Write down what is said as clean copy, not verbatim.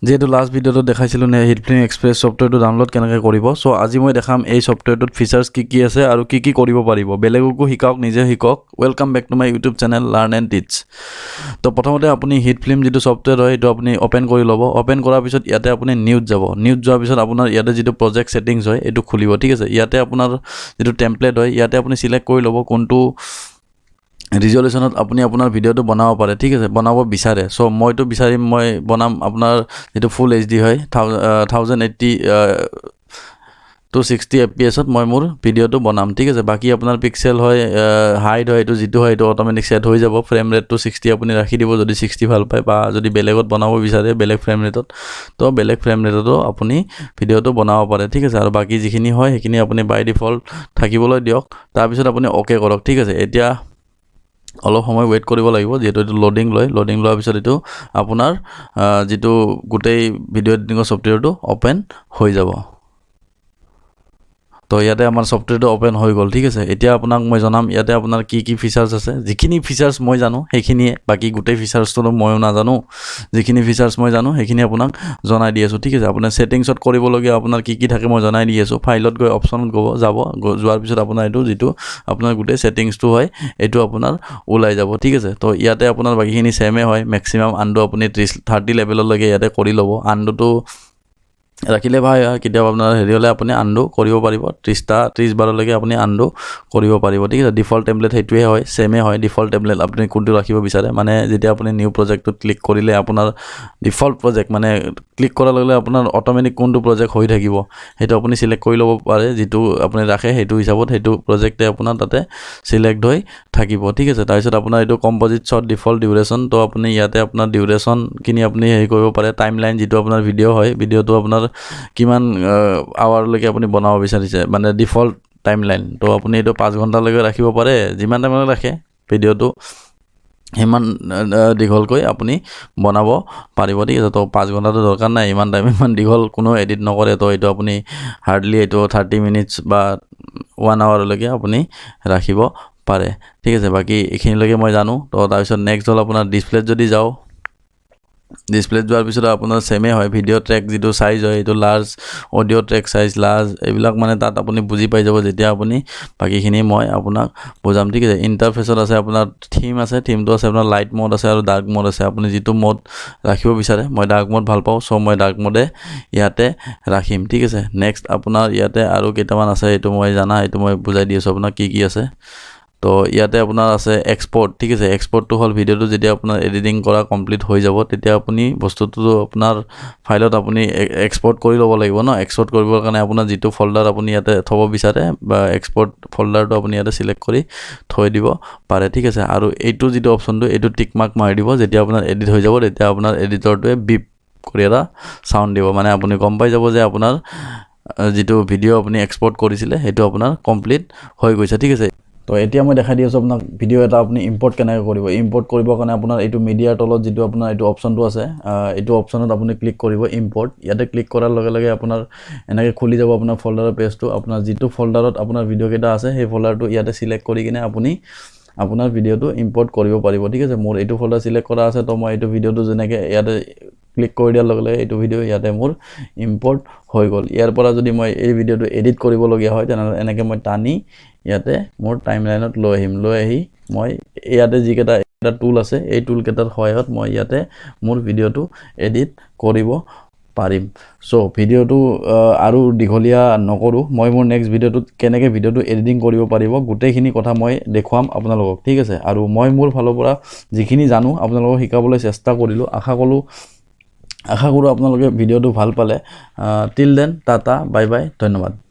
যিহেতু লাষ্ট ভিডিঅ'টোত দেখাইছিলোঁ নে হিটফিল্ম এক্সপ্ৰেছ ছফ্টৱেৰটো ডাউনলোড কেনেকৈ কৰিব। চ' আজি মই দেখাম এই ছফ্টৱেৰটোত ফিচাৰ্ছ কি কি আছে আৰু কি কি কৰিব পাৰিব। বেলেগকো শিকাওক, নিজে শিকক। Welcome back to my YouTube channel Learn and Teach। তো প্ৰথমতে আপুনি হিট ফিল্ম যিটো ছফ্টৱেৰ হয়, সেইটো আপুনি অ'পেন কৰি ল'ব। অ'পেন কৰাৰ পিছত ইয়াতে আপুনি নিউত যাব। নিউত যোৱাৰ পিছত আপোনাৰ ইয়াতে যিটো প্ৰজেক্ট ছেটিংছ হয়, এইটো খুলিব, ঠিক আছে। ইয়াতে আপোনাৰ যিটো টেমপ্লেট হয়, ইয়াতে আপুনি চিলেক্ট কৰি ল'ব কোনটো ৰিজলিউশ্যনত আপুনি আপোনাৰ ভিডিঅ'টো বনাব পাৰে, ঠিক আছে, বনাব বিচাৰে। চ' মইতো বিচাৰিম, মই বনাম আপোনাৰ যিটো ফুল এইচ ডি হয়, 1080 to 60 এফ পি এছত মই মোৰ ভিডিঅ'টো বনাম, ঠিক আছে। বাকী আপোনাৰ পিক্সেল হয়, হাইট হয়, এইটো যিটো হয়, এইটো অট'মেটিক ছেট হৈ যাব। ফ্ৰেম ৰেটটো 60 আপুনি ৰাখি দিব যদি 60 ভাল পায়, বা যদি বেলেগত বনাব বিচাৰে, বেলেগ ফ্ৰেম ৰেটত, তো বেলেগ ফ্ৰেম ৰেটতো আপুনি ভিডিঅ'টো বনাব পাৰে, ঠিক আছে। আৰু বাকী যিখিনি হয়, সেইখিনি আপুনি বাই ডিফল্ট থাকিবলৈ দিয়ক। তাৰপিছত আপুনি অ'কে কৰক, ঠিক আছে। এতিয়া অলপ সময় ৱেইট কৰিব লাগিব, যিহেতু এইটো ল'ডিং লয়। ল'ডিং লোৱাৰ পিছত এইটো আপোনাৰ যিটো গোটেই ভিডিঅ' এডিটিঙৰ ছফ্টৱেৰটো অ'পেন হৈ যাব। তো ইয়াতে আমাৰ ছফ্টৱেৰটো অ'পেন হৈ গ'ল, ঠিক আছে। এতিয়া আপোনাক মই জনাম ইয়াতে আপোনাৰ কি কি ফিচাৰ্ছ আছে। যিখিনি ফিচাৰ্ছ মই জানো সেইখিনিয়ে, বাকী গোটেই ফিচাৰ্ছটোতো ময়ো নাজানো। যিখিনি ফিচাৰ্ছ মই জানো, সেইখিনি আপোনাক জনাই দি আছোঁ, ঠিক আছে। আপোনাৰ ছেটিংছত কৰিবলগীয়া আপোনাৰ কি কি থাকে, মই জনাই দি আছোঁ। ফাইলত গৈ অপশ্যনত যাব। যোৱাৰ পিছত আপোনাৰ এইটো যিটো আপোনাৰ গোটেই ছেটিংছটো হয়, এইটো আপোনাৰ ওলাই যাব, ঠিক আছে। তো ইয়াতে আপোনাৰ বাকীখিনি ছেমে হয়। মেক্সিমাম আনডু আপুনি 30 30 লেভেললৈকে ইয়াতে কৰি ল'ব। আনডুটো ৰাখিলে ভাল হয়, কেতিয়াবা আপোনাৰ হেৰি হ'লে আপুনি আনডু কৰিব পাৰিব। 30টা 30 বাৰলৈকে আপুনি আনডু কৰিব পাৰিব, ঠিক আছে। ডিফল্ট টেমপ্লেট সেইটোৱে হয়, ছেমে হয়। ডিফল্ট টেমপ্লেট আপুনি কোনটো ৰাখিব বিচাৰে, মানে যেতিয়া আপুনি নিউ প্ৰজেক্টটোত ক্লিক কৰিলে আপোনাৰ ডিফল্ট প্ৰজেক্ট, মানে ক্লিক কৰাৰ লগে লগে আপোনাৰ অট'মেটিক কোনটো প্ৰজেক্ট হৈ থাকিব, সেইটো আপুনি চিলেক্ট কৰি ল'ব পাৰে। যিটো আপুনি ৰাখে, সেইটো হিচাপত সেইটো প্ৰজেক্টে আপোনাৰ তাতে চিলেক্ট হৈ থাকিব, ঠিক আছে। তাৰপিছত আপোনাৰ এইটো কম্প'জিট শ্বট ডিফল্ট ডিউৰেশ্যন। তো আপুনি ইয়াতে আপোনাৰ ডিউৰেশ্যনখিনি আপুনি হেৰি কৰিব পাৰে। টাইম লাইন যিটো আপোনাৰ ভিডিঅ' হয়, ভিডিঅ'টো আপোনাৰ কিমান আৱাৰলৈকে আপুনি বনাব বিচাৰিছে, মানে ডিফল্ট টাইম লাইন। তো আপুনি এইটো 5 ঘণ্টালৈকে ৰাখিব পাৰে। যিমান টাইমলৈ ৰাখে ভিডিঅ'টো, সিমান দীঘলকৈ আপুনি বনাব পাৰিব, ঠিক আছে। তো 5 ঘণ্টাটো দৰকাৰ নাই, ইমান টাইম ইমান দীঘল কোনো এডিট নকৰে। তো এইটো আপুনি হাৰ্ডলি এইটো 30 মিনিটছ বা ওৱান আৱাৰলৈকে আপুনি ৰাখিব পাৰে, ঠিক আছে। বাকী এইখিনিলৈকে মই জানো। তো তাৰপিছত নেক্সট হ'ল আপোনাৰ ডিছপ্লেত যদি যাওঁ, ডিছপ্লেত যোৱাৰ পিছত আপোনাৰ ছেমেই হয়। ভিডিঅ' ট্ৰেক যিটো চাইজ হয়, এইটো large, audio track size large, এইবিলাক মানে তাত আপুনি বুজি পাই যাব যেতিয়া আপুনি বাকীখিনি মই আপোনাক বুজাম, ঠিক আছে। ইণ্টাৰফেচত আছে আপোনাৰ থিম আছে, থিমটো আছে আপোনাৰ লাইট মড আছে আৰু ডাৰ্ক মড আছে। আপুনি যিটো মড ৰাখিব বিচাৰে, মই ডাৰ্ক মড ভাল পাওঁ, চ' মই ডাৰ্ক মডে ইয়াতে ৰাখিম, ঠিক আছে। নেক্সট আপোনাৰ ইয়াতে আৰু কেইটামান আছে, এইটো মই জানা, এইটো মই বুজাই দি আছোঁ আপোনাক কি কি আছে। তো ইয়াতে আপোনাৰ আছে এক্সপৰ্ট, ঠিক আছে। এক্সপৰ্টটো হ'ল ভিডিঅ'টো যেতিয়া আপোনাৰ এডিটিং কৰা কমপ্লিট হৈ যাব, তেতিয়া আপুনি বস্তুটো আপোনাৰ ফাইলত আপুনি এক্সপৰ্ট কৰি ল'ব লাগিব ন। এক্সপৰ্ট কৰিবৰ কাৰণে আপোনাৰ যিটো ফল্ডাৰ আপুনি ইয়াতে থ'ব বিচাৰে বা এক্সপৰ্ট ফল্ডাৰটো আপুনি ইয়াতে চিলেক্ট কৰি থৈ দিব পাৰে, ঠিক আছে। আৰু এইটো যিটো অপশ্যনটো, এইটো টিক মাৰ্ক মাৰি দিব। যেতিয়া আপোনাৰ এডিট হৈ যাব, তেতিয়া আপোনাৰ এডিটৰটোৱে বিপ কৰি এটা চাউণ্ড দিব, মানে আপুনি গম পাই যাব যে আপোনাৰ যিটো ভিডিঅ' আপুনি এক্সপৰ্ট কৰিছিলে, সেইটো আপোনাৰ কমপ্লিট হৈ গৈছে, ঠিক আছে। তো এতিয়া মই দেখাই দি আছোঁ আপোনাক ভিডিঅ' এটা আপুনি ইম্পৰ্ট কেনেকৈ কৰিব। ইম্পৰ্ট কৰিবৰ কাৰণে আপোনাৰ এইটো মিডিয়াৰ তলত যিটো আপোনাৰ এইটো অপশ্যনটো আছে, এইটো অপশ্যনত আপুনি ক্লিক কৰিব, ইম্পৰ্ট। ইয়াতে ক্লিক কৰাৰ লগে লগে আপোনাৰ এনেকৈ খুলি যাব আপোনাৰ ফল্ডাৰৰ পেজটো। আপোনাৰ যিটো ফল্ডাৰত আপোনাৰ ভিডিঅ'কেইটা আছে, সেই ফল্ডাৰটো ইয়াতে চিলেক্ট কৰি কিনে আপুনি আপোনাৰ ভিডিঅ'টো ইম্পৰ্ট কৰিব পাৰিব, ঠিক আছে। মোৰ এইটো ফল্ডাৰ চিলেক্ট কৰা আছে, তো মই এইটো ভিডিঅ'টো যেনেকৈ ইয়াতে ক্লিক কৰি দিয়াৰ লগে লগে এইটো ভিডিঅ' ইয়াতে মোৰ ইম্পৰ্ট হৈ গ'ল। ইয়াৰ পৰা যদি মই এই ভিডিঅ'টো এডিট কৰিবলগীয়া হয়, তেনেহ'লে এনেকৈ মই টানি ইয়াতে মোৰ টাইম লাইনত লৈ আহিম। লৈ আহি মই ইয়াতে যিকেইটা এটা টুল আছে, এই টুলকেইটাৰ সহায়ত মই ইয়াতে মোৰ ভিডিঅ'টো এডিট কৰিব পাৰিম। চ' ভিডিঅ'টো আৰু দীঘলীয়া নকৰোঁ। মই মোৰ নেক্সট ভিডিঅ'টোত কেনেকৈ ভিডিঅ'টো এডিটিং কৰিব পাৰিব, গোটেইখিনি কথা মই দেখুৱাম আপোনালোকক, ঠিক আছে। আৰু মই মোৰ ফালৰ পৰা যিখিনি জানো, আপোনালোকক শিকাবলৈ চেষ্টা কৰিলোঁ। আশা কৰোঁ আপোনালোকে ভিডিঅ'টো ভাল পালে। Till then, tata, bye bye, ধন্যবাদ।